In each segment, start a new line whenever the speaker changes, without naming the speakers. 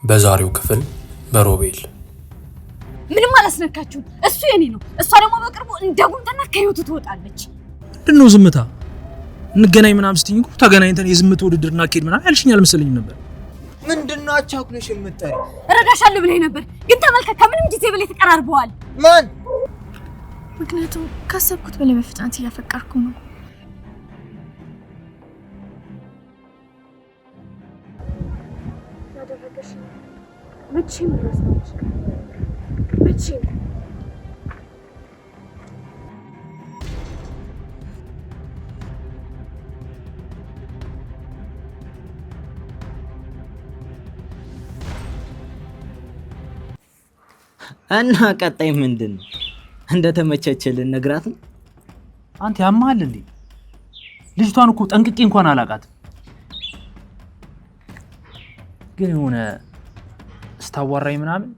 በዛሬው ክፍል በሮቤል
ምንም አላስነካችሁም። እሱ የኔ ነው። እሷ ደግሞ በቅርቡ እንደ ጉምተና ከህይወቱ ትወጣለች።
ምንድን ነው ዝምታ? እንገናኝ ምናምን ስትይኝ እኮ ተገናኝተን የዝምታ ውድድር እናካሄድ ምናምን ያልሽኝ አልመሰለኝም ነበር።
ምንድን ነው አቻኩለሽ የምትጠሪው?
እረዳሻለሁ ብለህ ነበር፣ ግን ተመልከት፣ ከምንም ጊዜ በላይ ተቀራርበዋል።
ማን?
ምክንያቱም ካሰብኩት በላይ በፍጥነት እያፈቀርኩ ነው። ያደረገሽ መቼም ልረሳው መቼም።
እና ቀጣይ ምንድን ነው? እንደተመቸችልን ነግራት ነው።
አንተ ያማል እንዴ? ልጅቷን እኮ ጠንቅቄ እንኳን አላውቃትም፣ ግን የሆነ ስታዋራኝ ምናምን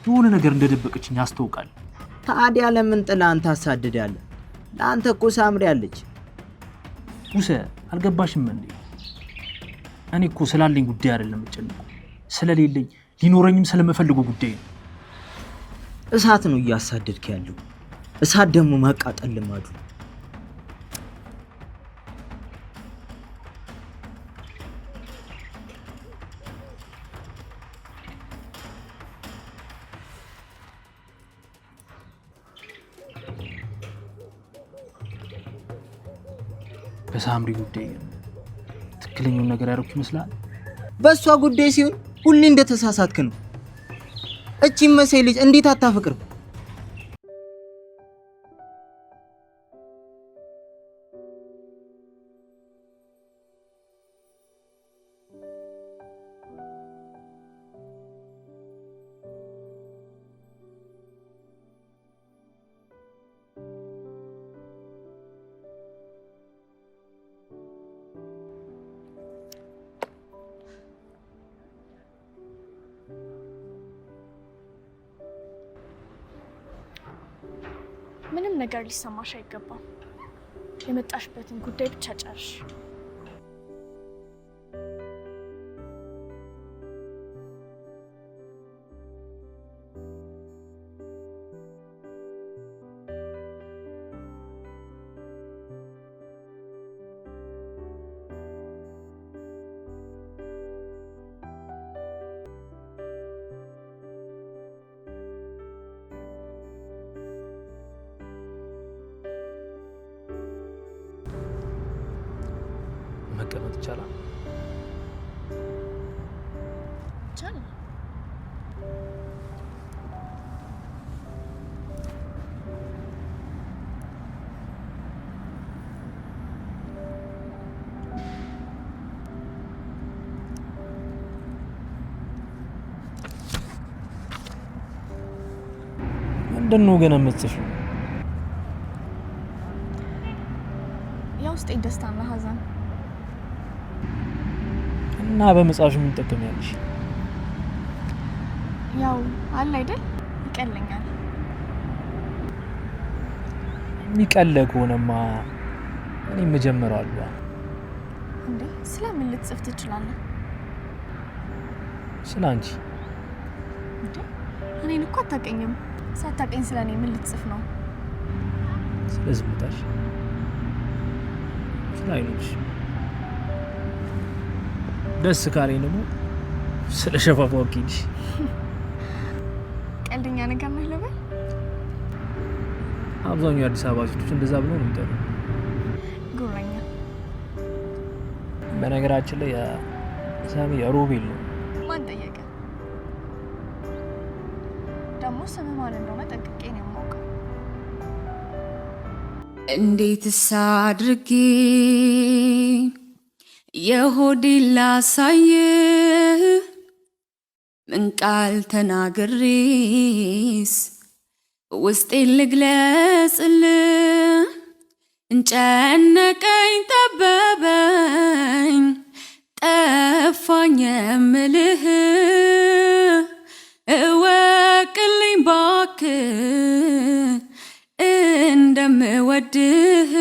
የሆነ ነገር እንደደበቀችኝ ያስታውቃል።
ታዲያ ለምን ጥላህን ታሳድዳለህ? ለአንተ እኮ ሳምሪ አለች።
ቡሰ አልገባሽም እንዴ? እኔ እኮ ስላለኝ ጉዳይ አይደለም የምጨነቀው፣ ስለሌለኝ ሊኖረኝም ስለምፈልገው ጉዳይ ነው።
እሳት ነው እያሳደድክ ያለው። እሳት ደግሞ ማቃጠል ልማዱ።
በሳምሪ ጉዳይ ግን ትክክለኛውን ነገር ያደረኩ ይመስላል።
በእሷ ጉዳይ ሲሆን ሁሌ እንደተሳሳትክ ነው። እቺ መሳይ ልጅ እንዴት አታፈቅርም?
ምንም ነገር ሊሰማሽ አይገባም። የመጣሽበትን ጉዳይ ብቻ ጨርሽ።
መቀመጥ ይቻላል?
ይቻላል።
ምንድን ነው ገና የምትጽፊው?
የውስጤ ደስታና ሀዘን
እና በመጽሐፍሽ ምን ትጠቀሚያለሽ?
ያው አለ አይደል፣ ይቀለኛል።
የሚቀለ ከሆነማ እኔም እጀምረዋለሁ።
እንዴ ስለምን ልትጽፍ ትችላለህ?
ስለ አንቺ።
እንዴ እኔን እኮ አታውቀኝም። ሳታውቀኝ ስለ እኔ ምን ልትጽፍ ነው?
ስለ ዝምታሽ፣ ስለ አይኖችሽ፣ ደስ ካለኝ ደግሞ ስለ ሸፋፋው አካሄድሽ።
ቀልደኛ ነገር ነህ ልበል?
አብዛኛው የአዲስ አበባ ሴቶች እንደዛ ብለው ነው የሚጠሩ።
ጉረኛ።
በነገራችን ላይ ሳሚ ሮቤል ነው።
ማን ጠየቀ? ደግሞ ስምህ ማን እንደሆነ ጠንቅቄ ነው የማውቀው።
እንዴትስ አድርጌ የሆዴን ላሳይህ? ምን ቃል ተናግሬስ ውስጤን ልግለጽልህ? እንጨነቀኝ ጠበበኝ ጠፋኝ የምልህ፣ እወቅልኝ ባክህ እንደምወድህ።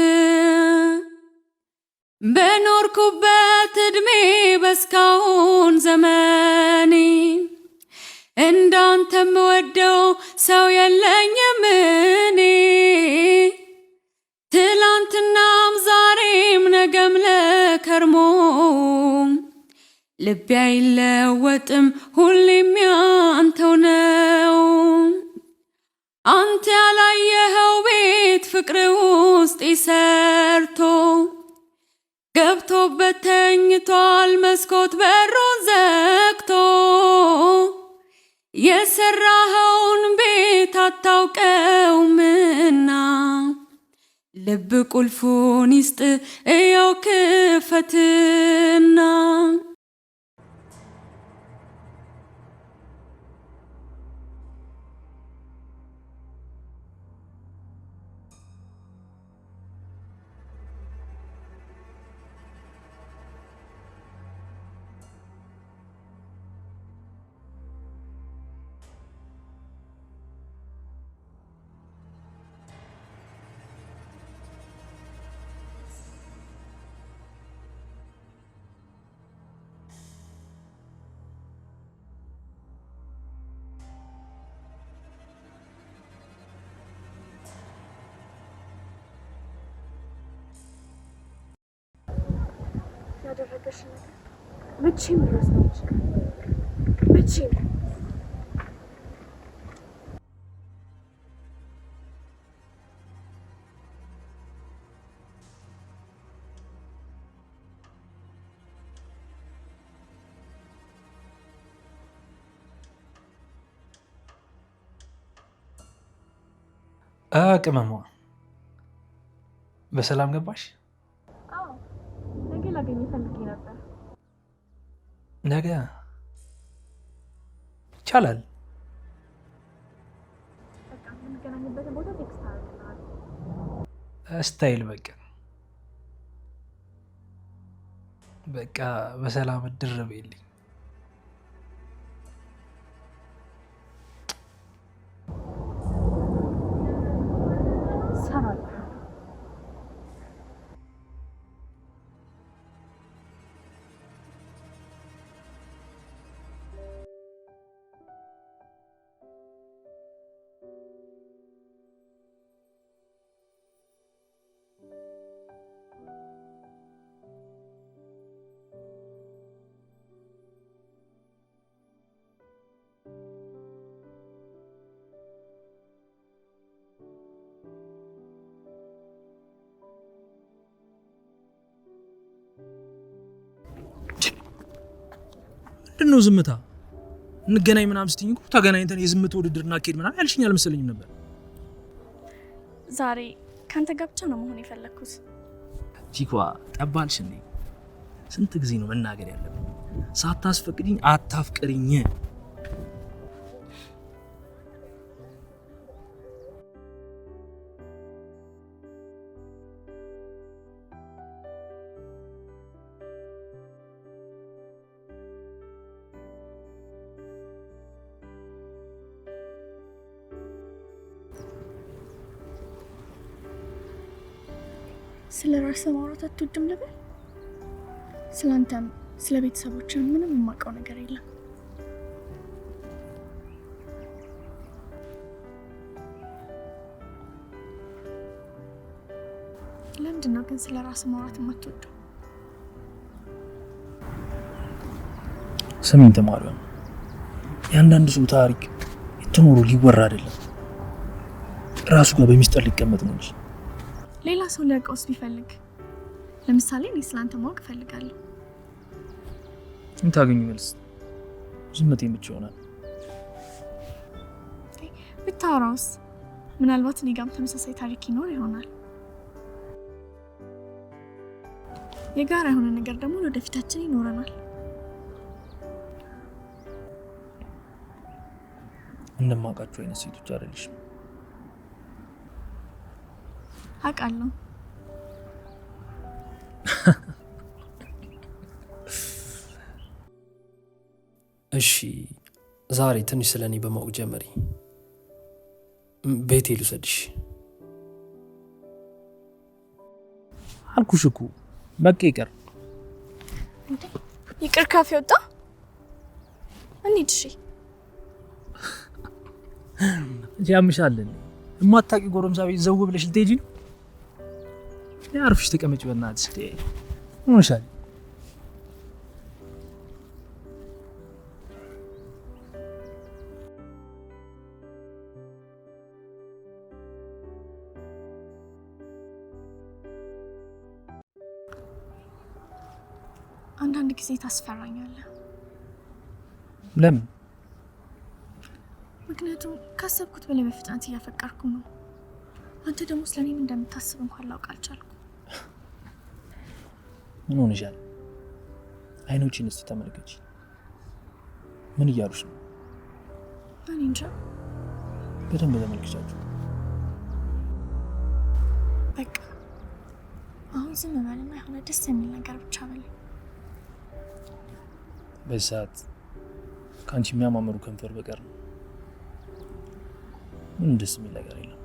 በኖርኩበት እድሜ በስካሁን ዘመን የምወደው ሰው የለኝም እኔ። ትላንትናም ዛሬም ነገም ለከርሞ ልቤ አይለወጥም ሁሌም ያንተው ነው። አንተ ያላየኸው ቤት ፍቅር ውስጥ ሰርቶ ገብቶበት ተኝቷል መስኮት በሩን ዘግቶ። የሰራኸውን ቤት አታውቀውምና ልብ ቁልፉን ይስጥ እየው ክፈትና።
ያደረገሽ ነገር መቼም ልረሳው አልችልም። መቼም።
ቅመሟ በሰላም ገባሽ?
አዎ፣ ነገ ላገኘህ ፈልጌ ነበር።
ነገ ይቻላል።
በቃ የምንገናኝበትን ቦታ text አደርግልሃለሁ።
Style በቃ በቃ በሰላም እድር በይልኝ።
እሰራለሁ።
ምንድን ነው ዝምታ? እንገናኝ ምናምን ስትይኝ እኮ ተገናኝተን የዝምታ ውድድር እናካሄድ ምናምን ያልሽኝ አልመሰለኝም ነበር።
ዛሬ ከአንተ ጋር ብቻ ነው መሆን የፈለግኩት።
ቺኳ ጠባልሽ እንዴ? ስንት ጊዜ ነው መናገር ያለብኝ? ሳታስፈቅጂኝ አታፍቅሪኝ።
ስለ ራስህ ማውራት አትወድም ልበል? ስለ አንተም ስለ ቤተሰቦችህ ምንም የማውቀው ነገር የለም። ለምንድን ነው ግን ስለ ራስህ ማውራት የማትወደው?
ስሚኝ ተማሪዋ፣ የአንዳንድ ሰው ታሪክ የትኖሩ ሊወራ አይደለም ራሱ ጋር በሚስጥር ሊቀመጥ ነው እንጂ።
ሌላ ሰው ሊያውቀውስ ቢፈልግ? ለምሳሌ እኔ ስለ አንተ ማወቅ እፈልጋለሁ።
የምታገኙ መልስ ዝምቴን ብቻ ይሆናል።
ብታወራውስ? ምናልባት እኔ ጋርም ተመሳሳይ ታሪክ ይኖር ይሆናል። የጋራ የሆነ ነገር ደግሞ ለወደፊታችን ይኖረናል።
እንደማውቃቸው አይነት ሴቶች አይደለሽም።
አውቃለሁ።
እሺ ዛሬ ትንሽ ስለ እኔ በማወቅ ጀመሪ። ቤቴ ልውሰድሽ።
አልኩሽ እኮ በቃ ይቅር።
ይቅር ካፌ ወጣ። እንሂድ። እሺ።
ያምሻል እንዴ? የማታውቂው ጎረምሳ ቤት ዘው ብለሽ ልትሄጂ ነው? አርፍሽ ተቀመጭ በእናትሽ። ምን ሆነሻል?
አንዳንድ ጊዜ ታስፈራኛለህ።
ለምን?
ምክንያቱም ካሰብኩት በላይ በፍጥነት እያፈቀርኩ ነው። አንተ ደግሞ ስለ እኔም እንደምታስብ እንኳን ላውቅ አልቻልኩም።
ምን ሆነሻል? አይኖቼን እስቲ ተመልከች። ምን እያሉሽ ነው?
እኔ እንጃ።
በደንብ ተመልክቻቸው።
በቃ አሁን ዝም በልና የሆነ ደስ የሚል ነገር ብቻ በለኝ።
በዚህ ሰዓት ከአንቺ የሚያማምሩ ከንፈር በቀር ነው ምንም ደስ የሚል ነገር የለም።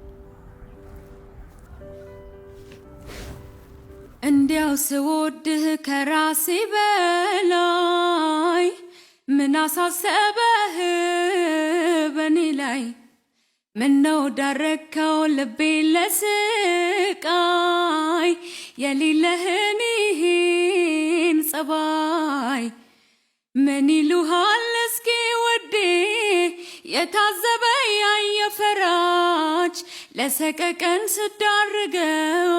እንዲያው ስወድህ ከራሴ በላይ ምን አሳሰበህ በኔ ላይ? ምነው ዳረከው ልቤን ለስቃይ የሌለህን ይህን ጸባይ ምን ይሉሃል እስኪ ውዴ የታዘበ ያየ ፈራጅ ለሰቀቀን ስዳርገው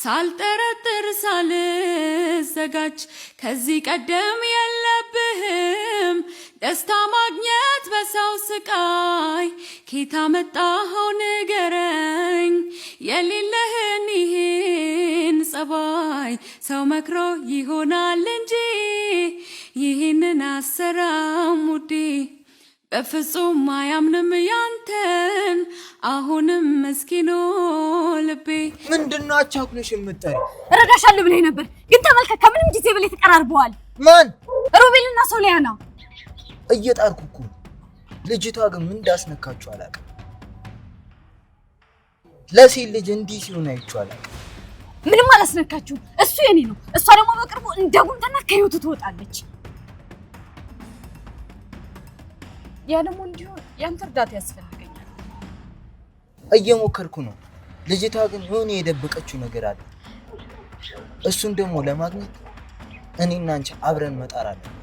ሳልጠረጥር ሳልዘጋጅ ከዚህ ቀደም የለብህም ደስታ ማግኘት በሰው ስቃይ ኬታ መጣኸው ንገረኝ የሌለህን ይህን ጸባይ ሰው መክሮ ይሆናል እንጂ ይህንን አሰራም ውዴ በፍጹም አያምንም ያንተን አሁንም ምስኪኑ ልቤ።
ምንድነው አቻኩለሽ የምትጠሪው?
እረዳሻለሁ ብለህ ነበር፣ ግን ተመልከት፣ ከምንም ጊዜ በላይ ተቀራርበዋል።
ማን?
ሮቤልና ሶሊያና።
እየጣርኩ እኮ ነው። ልጅቷ ግን ምን እንዳስነካችሁ አላውቅም። ለሴት ልጅ እንዲህ ሲሆን አይቼው አላውቅም።
ምንም አላስነካችሁም። እሱ የኔ ነው። እሷ ደግሞ በቅርቡ እንደ ጉምተና ከህይወቱ ትወጣለች። ያ ደግሞ እንዲሆን ያንተ እርዳታ ያስፈልገኛል።
እየሞከርኩ ነው። ልጅቷ ግን የሆነ የደበቀችው ነገር አለ። እሱን ደግሞ ለማግኘት እኔና አንቺ አብረን መጣር አለብን።